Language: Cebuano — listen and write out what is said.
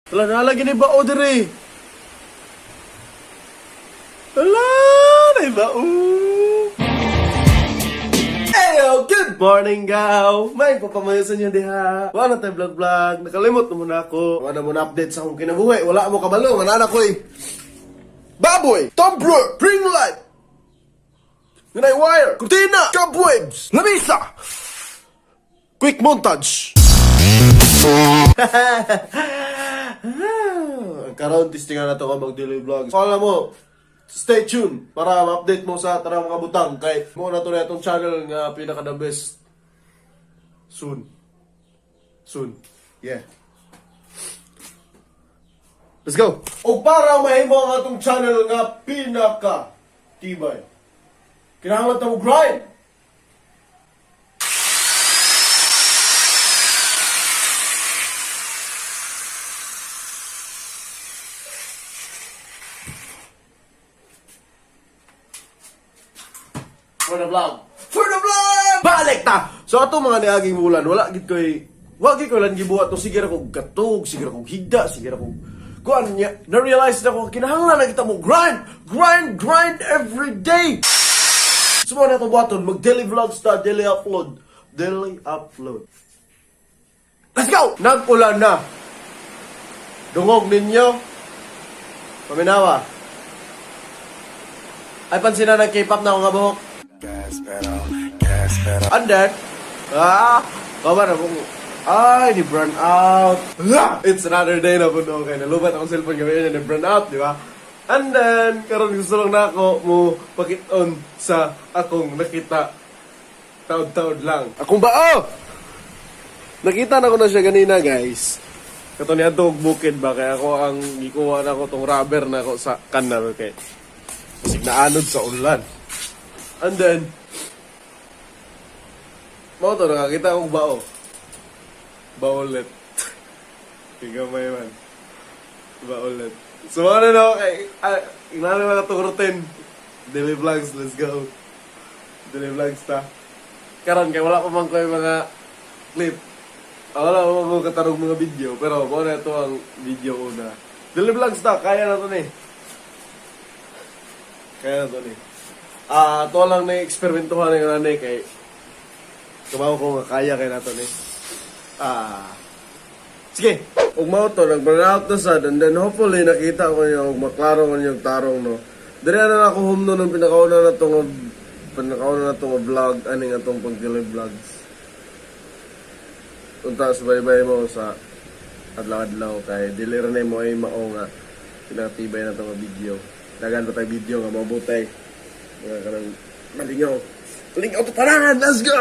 Wala na lagi ni bao dire. Wala na bao. Heyo, good morning, gaw! May papamayo sa inyo diha. Wala na tayo vlog-vlog. Nakalimot na muna ako. Wala na muna update sa akong kinabuhi. Wala mo kabalo. Wala na ko eh. Baboy! Tumbler! Ring light! Yunay wire! Kurtina! Cobwebs! Lamisa! Quick montage! Karon testingan na to ka mag-daily vlogs. So, alam mo, stay tuned para ma-update mo sa tanang mga butang kay mo na to na itong channel nga pinaka the best soon. Soon. Yeah. Let's go. O para mahimo ang atong channel nga pinaka tibay. Kinahanglan ta mo grind. For the vlog. For the vlog! Balik ta! So ato mga niaging bulan, wala gid koy wa gid ko lan gibuhat to, sige ra kog gatog, sige ra kog higda, sige ra kog kuan niya. Na-realize na ko kinahanglan na kita mo grind, grind, grind every day. So mo na itong buhaton, mag daily vlogs ta, daily upload, daily upload. Let's go! Nag-ulan na. Dungog ninyo. Paminawa. Ay, pansin na ng K-pop na ako nga buhok. Gas pedal, gas pedal. And then, kaba na kung, ay, ni burn out. Ah, it's another day na po no, kaya nalubat akong cellphone gabi ni burn out, di ba? And then, karon gusto lang na ako mo pakiton sa akong nakita taod-taod lang. Akong bao! Nakita na ko na siya ganina, guys. Kato niya og bukid ba kaya ako ang gikuha na ko tong rubber na ako sa kanal kay basig naanod sa ulan. And then, mao to, nakakita akong bao. Baolet. Kigamay man. Baolet. So, ano na, okay. Ah, ingnan na mga itong routine. Daily vlogs, let's go. Daily vlogs ta. Karon kay wala pa man ko yung mga clip. Ah, wala pa man ko katarong mga video, pero mao na ito ang video una. Daily vlogs ta, kaya na to ni. Kaya na to ni. Ah, to lang na eksperimentuhan ng nanay kay Kumaw ko nga kaya kay nato ni. Ah. Sige. Ug mao to nag out na sad and then hopefully nakita ko niyo ug maklaro ko niyo tarong no. Diri na ako humno nung pinakauna na tong vlog aning atong pag vlogs. Unta subaybay mo sa adlaw-adlaw kay dili ra mo ay mao nga pinatibay na tong video. Dagan pa tayo video nga mabutay. Mga kanang malingaw. Malingaw to tanan! Let's go!